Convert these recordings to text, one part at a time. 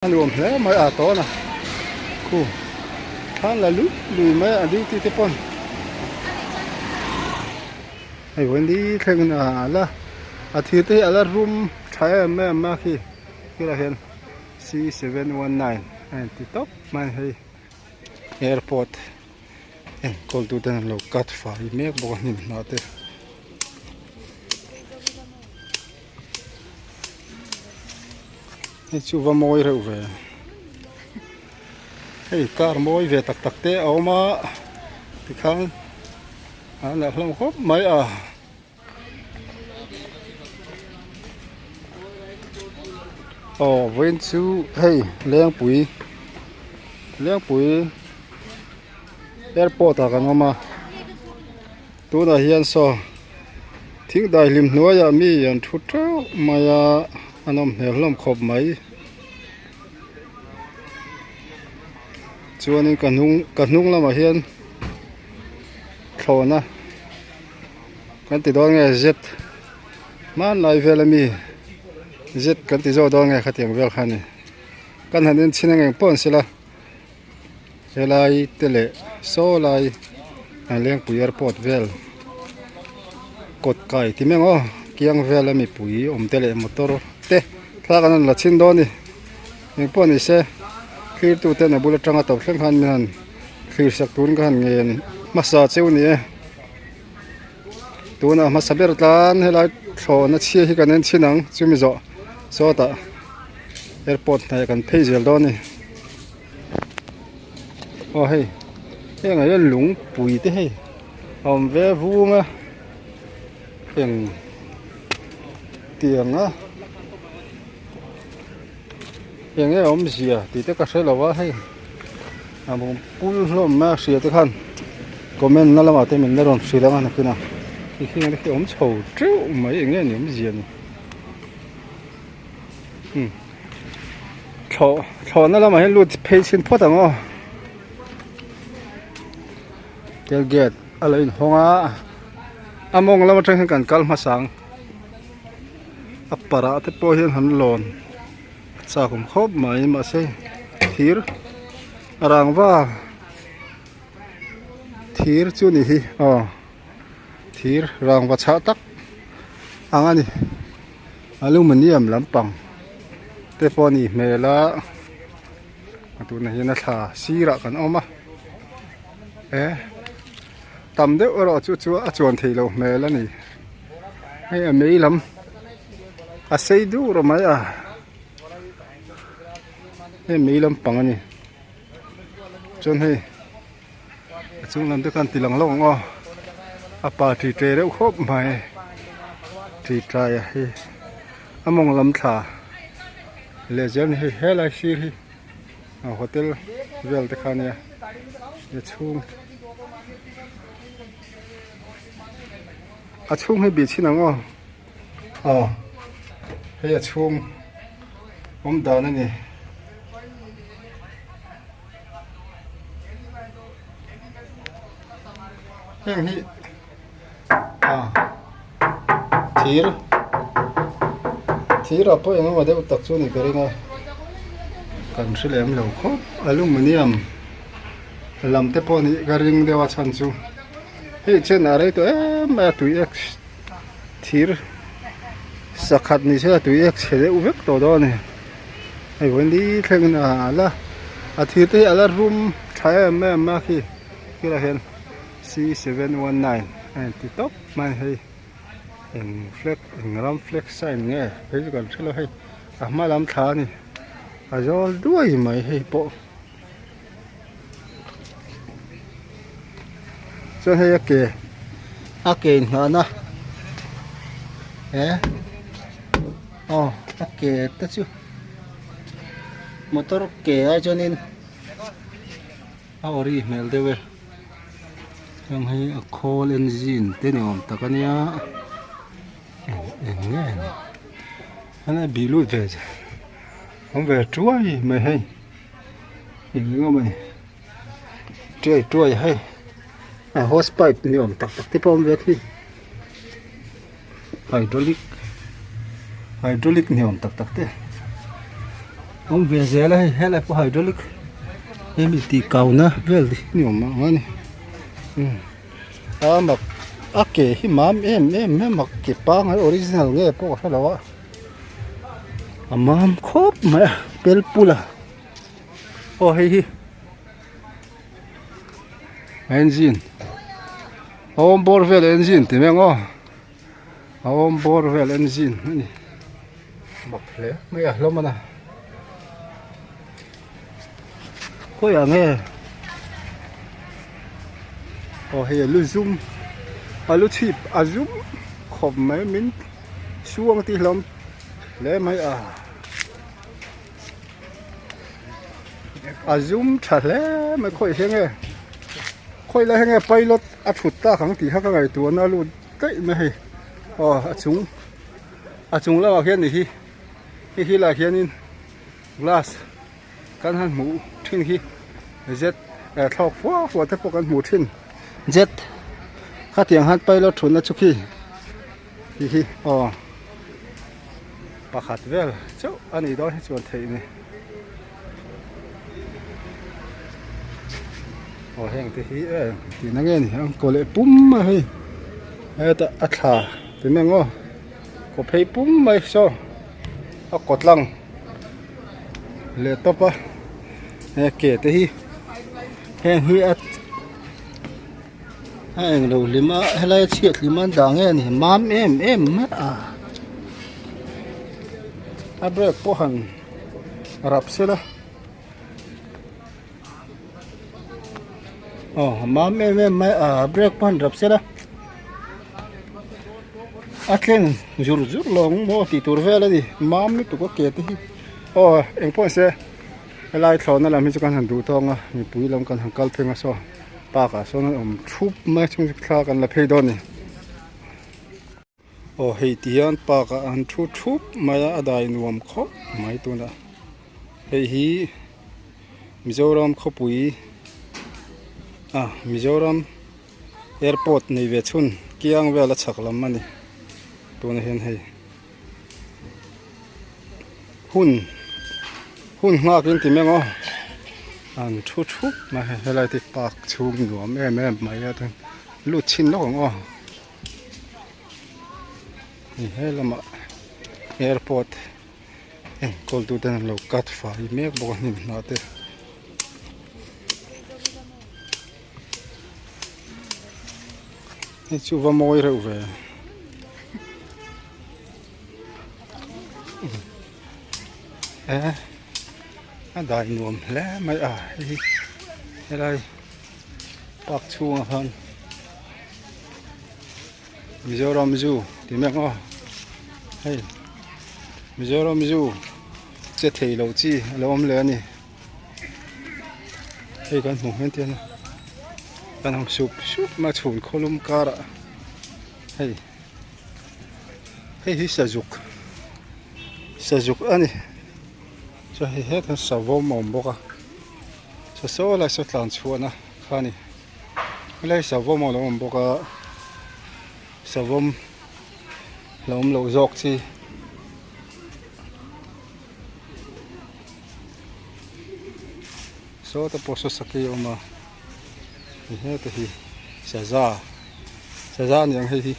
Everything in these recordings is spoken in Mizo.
A nuam hle mai a tawn a khu khan la lui lui mai a duty te pawn hei vawiin ni thleng in a la a thir te hi a la rum tha em em a khi khilaiah hian c 719 a inti tawp mai a hei airport enkawl tu ten an lo cut fai mek bawk a hnim hnah te. Hei chu va mawi reuh ve hei car mawi ve tak tak te a awm a tikhan a nalh hlawm khawp mai a. Aw vawiin chu hei lengpui lengpui airport ah kan awm a tunah hian saw thing daihlim hnuaiah mi an thu teuh mai a a nawm hmel hlawm khawp mai chuanin ka hnung ka hnung lamah hian thlawhna. Kan ti dawn nge z hmanlai vel ami z kan ti zawk dawn nge khatiang vel kha a ni kan han en chhin ang eng pawh an sela helai te leh saw lai a lengpui airport vel kawt kai ti mai ang aw kiang vel a mipui awm te leh motor te thlalak an rawn la chhin dawn a ni eng pawh ni se thlir tu ten a bul atanga tawp thleng khan min han thlir sak turin ka han ngen hmasa cheu a ni e. Tunah hmasa ber tlan helai thlawhna chhia hi kan en chhin ang chumi zawh sawtah airport hnaih kan phei zel dawn a ni aw hei hengah hian lungpui te hei a awm ve vung a eng tiang a eng nge awmzia tih te ka hre lo a hei a pul hlawm mai a hria te khan comment na lamah te min la rawn hrilh ang a nakin a khi khi ang te khi awm chho teuh mai eng nge ni awmzia ni umm thlawh thlawhna lamah hian lut phei chhin phawt ang aw tel gate a lo inhawng a a mawng lam atang hian kan kal hmasa ang. A parah te pawh hian han lawn a chak awm khawp mai mahse thir a rangva thir chu ni hi aw thir rangva chhah tak ang a ni aluminium lampang te pawh a nih hmel a a tunah hian a thla sirah kan awm a e tam deuh erawh chu chu a chuan theih loh hmel a ni. Hei a mei lam a sei dur a mai a hei mei lampang a ni chuan hei a chung lam te khan ti lang lawk ang aw a pa ṭi ṭe reuh khawp mai ṭi ṭai a hei a mawng lam thla leh zel a ni hei helai sir hi hotel vel te kha a nia a chhung. A chhung hi bih chhin ang aw aw hei a chhung awm dan a ni heng hi ah thir thir ah pawh engemaw deuh tak chu a ni ka ring a kan hre lem lo khawp aluminium lam te pawh nih ka ring deuh a chhan chu. Hei chen a rei tawh em mai a tui ek thir sakhat ni se a tui ek chhe deuh vek tawh dawn a ni hei vawiin ni thleng in a la a thir te hi a la rum tha em em a khi khilaiah hian c 719 a inti tawp mai a hei eng flag eng ram flag sign nge phei chu kan hrelo hei a hma lam thla a ni a zawl duai mai hei pawh. Chuan hei a ke a ke inhnahna he aw a ke te chu motor ke ai chuanin a ori hmel deuh e heng hi a khawl engine te ni awm tak ania eng eng nge ni a bih lut ve awm ve tuai mai hei. Eng eng awm a ni tuai tuai hei a hose pipe ni awm tak tak te pawh a awm ve khi hydraulic hydraulic ni awm tak tak te. Awm ve zel a hei helai pawh hydraulic hemi tih kauna vel ni awm ang a ni a mak a ke hi mam em em mai a mak ke pangai original nge pawh ka hrelo a a mam khawp mai a pel pul a aw hei hi engine a awm bawr vel engine ti mai ang aw. A awm bawr vel engine a ni mak hle mai a hlawm a na khawiah nge aw hei a lu zum a lu chhip a zum khawp mai min suang tih hlawm hle mai a a zum tha hle mai khawiah hian nge khawi lai hian nge pilot a thut tak ang tih kha ka ngaihtuahna a lut. Daih mai hei aw a chung a chung lamah khian ni hi hei hi lah hianin glass kan han hmuh thin hi jet eh thlawk fua fua te pawh kan hmuh thin jet khatiang han pilot thutna chu khi ti hi aw pakhat vel chauh a nih dawn hi chuan theih ni. Aw heng te hi e tihna nge ni ang kaw leh pum mai hei hetah a thla ti mai ang aw kaw phei pum mai saw a kaw tlang leh tawp a he ke te hi heng hi a a englo hlim a helai a chhiat hlim a an dah nge ni mam em em mai a a brake pawh han rap sela. Aw a mam em em mai a brake pawh an rap sela a tleng zur zur lo ang maw tih tur vel a ni mam lutuk a ke te hi aw engpawh ni se helai thlawhna lam hi chu kan han duh tawng a mipui lam kan han kal pheng a saw park ah sawn an awm thup mai a chung chu thla kan la phei dawn a ni. Aw hei ti hian park ah an thu thup mai a a dai nuam khawp mai tunah hei hi Mizoram khawpui ah Mizoram airport nei ve chhun kiang vel a chhak lam a ni tunah hian hei hun hun nghak in ti mai ang aw an thu thup mai a helai te park chhung nuam em em mai a lut chhin lawk ang aw. He lamah airport enkawl tu ten an lo cut fai mek bawk a hnim hnah te hei chu va mawi reuh ve eh a dai nuam hle mai a hei hi helai park chhungah khan. Mizoram Zoo tih mek aw hei Mizoram Zoo che thei lo chi a lo awm leh a ni hei kan hmuh hian tian kan ang sup sup mai a chhun khawlum karah hei hei hi sazuk sazuk a ni chuan hei hetah hian savawm a awm bawk a saw saw lai saw tlan chhuahna kha a ni. Helai savawm a lo awm bawk a savawm la awm loh zawk chi sawta pawh saw sakhi a awm a heta hi saza saza a ni ang hei hi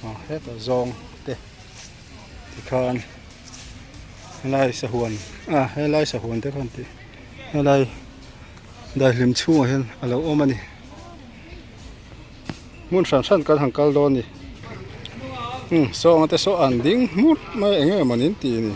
aw hetah zawng te tikhan helai sahuan ah helai sahuan te khan tih helai. Daihlim chhungah hian a lo awm a ni hmun hran hran kan han kal dawn a ni umm sawnga te saw an ding hmur mai eng nge mawni an tih ni.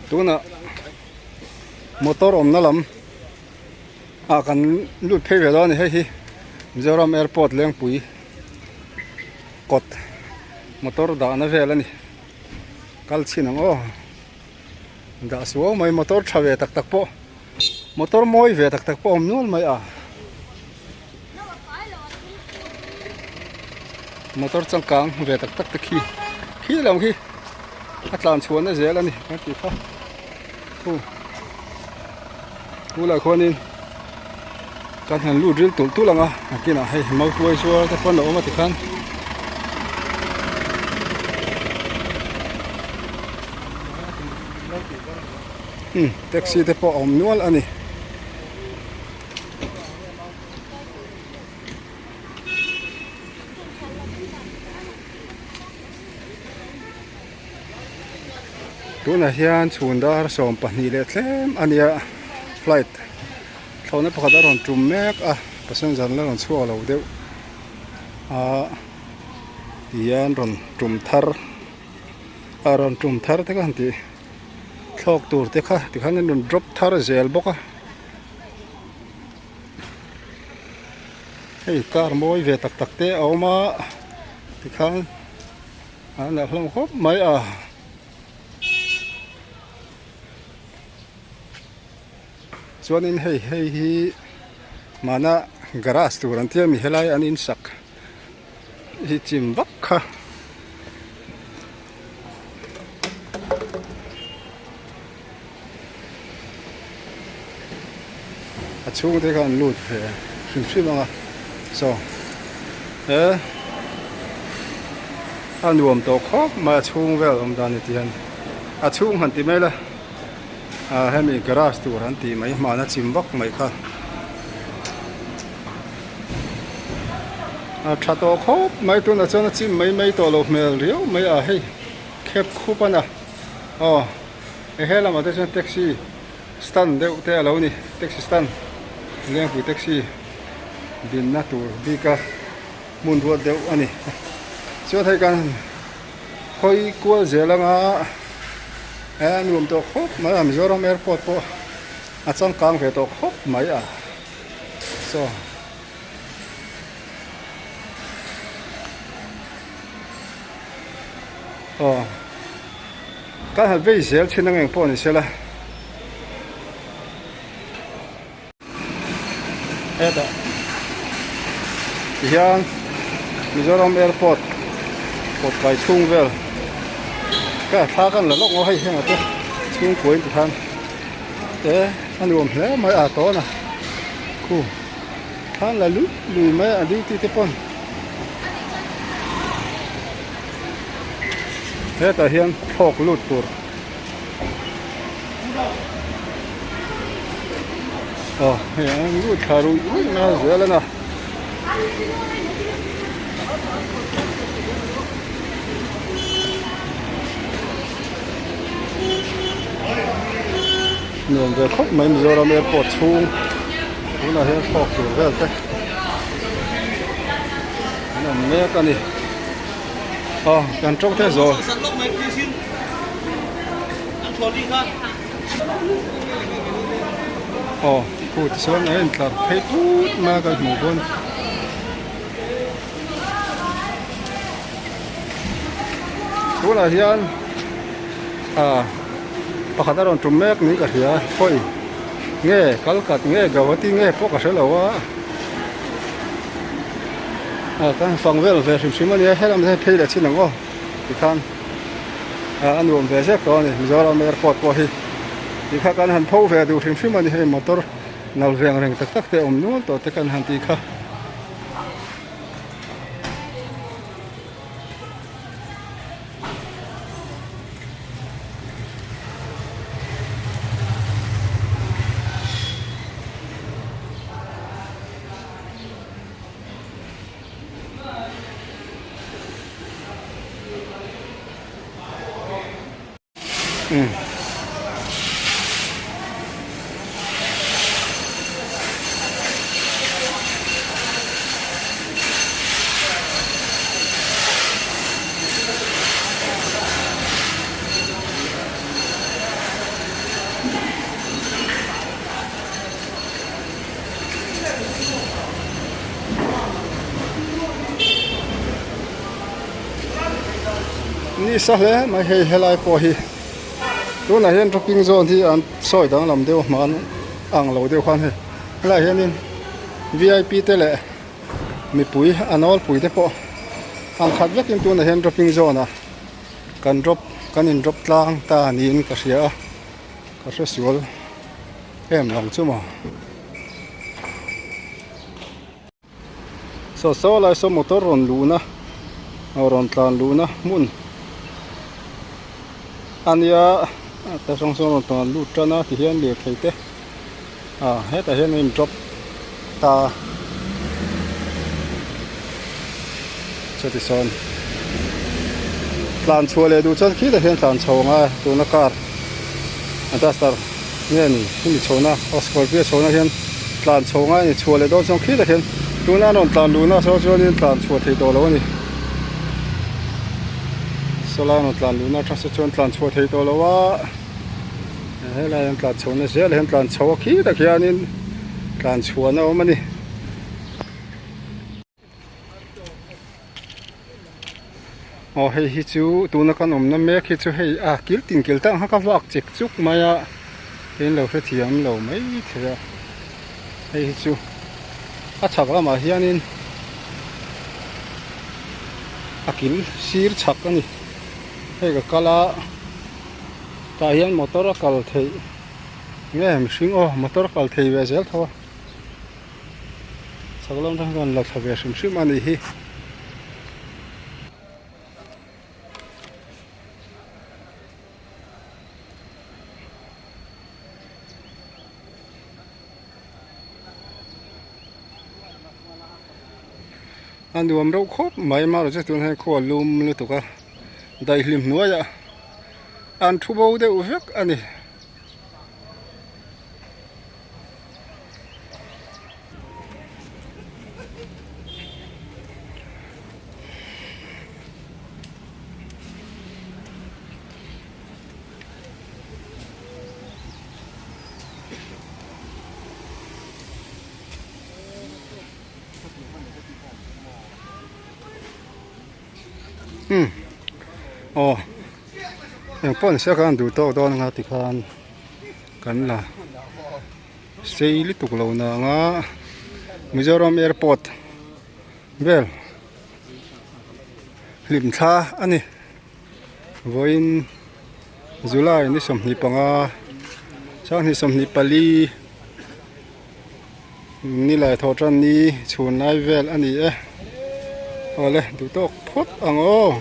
Tunah motor awmna lam ah kan lut phei ve dawn a ni hei hi Mizoram airport Lengpui kawt motor dahna vel a ni kal chhin ang aw dah suau mai motor tha ve tak tak pawh motor mawi ve tak tak pawh a awm nual mai a. Motor changkang ve tak tak te khi khi lam khi a tlan chhuahna zel a ni kan tih kha khu bulah khuanin kan han lut ril tulh tulh ang a a kinah hei mautuai zuar te pawn a awm a tikhan. Umm taxi te pawh a awm nual a ni. Tunah hian chhun dar 12 leh tlem a nia flight thlawhna pakhat a rawn tum mek a passenger la rawn chhuak lo deuh a tihian rawn tum thar a rawn tum thar te kha han tih thlawk tur te kha tikhan an rawn drop thar zel bawk a. Hei car mawi ve tak tak te a awm a tikhan a nalh hlawm khawp mai a. Chuanin hei hei hi mahna garage tur an tia mi helai an insak hi chim vak kha. A chhungte kha an lut ve hrim hrim ang a saw he a nuam tawh khawp mai a chhung vel awm dan ni tihian a chhung han ti mai la ah hemi garage tur an tih mai hmana chim vak mai kha a tha tawh khawp mai tunah chuan a chim mai mai tawh loh hmel riau mai a hei khep khup a na aw. He lamah te chuan taxi stand deuh te a lo ni taxi stand lengpui taxi dinna tur bik a hmun ruat deuh a ni chuan hei kan hawi kual zel anga he a nuam tawh khawp mai a Mizoram airport pawh a changkang ve tawh khawp mai a saw. Aw kan han vei zel thin ang eng pawh ni sela hetah tihian Mizoram airport kawt kai chhung vel ka thla kan la lawk ngaw hei heng ah te chhungkua in tikhan te a nuam hle mai a tawn a khu thla la lui lui mai a duty te pawn. Hetah hian thlawk lut tur aw hei an lut thla ruih ruih mai a zel a na. Nuam ve khawp mai Mizoram airport chhung tunah hian thlawk tur vel te an awm mek a ni aw kan tawng te zawh aw khu tichuan a intlar phei put mai a kan hmuh dawn. Tunah hian ah pakhat a rawn tum mek niin ka hria khawi nge kalkat nge Guwahati nge pawh ka hre lo a ah kan fang vel ve hrim hrim a nia helam te phei leh chin ang aw tikhan ah a nuam ve zek tawh a ni Mizoram airport pawh hi tikha kan han pho ve duh hrim hrim a ni hei motor nal veng reng tak tak te awm nual tawh te kan han tih kha. Nisa hle mai hei helai pawh hi tunah hian shopping zone hi an sawi danglam deuh hman ang lo deuh khan hei helaiah hianin V I P te leh mipui a nawlpui te pawh. Ang khat vekin tunah hian dropping zone ah kan drop kan in drop tlang ta niin ka hria a ka hre sual em lang chu maw. Saw saw lai saw motor rawn luhna rawn tlan luhna hmun a nia ta hrang sawn rawn tlan lut tan a tihian lirthei te ah hetah hian a in drop ta chuti sawn tlan chhuah leh duh chuan khitah hian tlan chho ang a tuna car a duster nge ni hemi chhohna aw scorpio chhohna hian tlan chho ngai a ni chhuah leh dawn chuan khitah hian tuna an rawn tlan luhna saw chuanin tlan chhuah thei tawh lo a ni sawlai an rawn tlan luhna atang saw chuan tlan chhuah thei tawh lo a helai an tlan chhohna zel hian tlan chho a khitah khianin tlan chhuahna a awm a ni. Aw hei hi chu tuna kan awmna mek hi chu hei a kil tin kil tak ang kha ka vak chek chuk mai a in lo hrethiam lo mai thei a hei hi chu a chhak lamah hianin a kil sir chhak a ni hei ka kal a tah hian motor a kal theih nge mihring aw motor a kal thei ve zel tho a. Chhak lam atang chuan la thla ve hrim hrim a nih hi. A nuam reuh khawp mai marawh chu tunah hian khua lum lutuk a daihlim hnuaiah an thu bo deuh vek a ni. Umm aw engpawh ni se khan duh tawk dawn anga tikhan kan la sei lutuk lo nang a Mizoram airport vel hlim thla a ni vawiin July ni 25 2024 Nilai thawh tan ni chhun lai vel a ni e. Awle duh tawk phawt ang aw.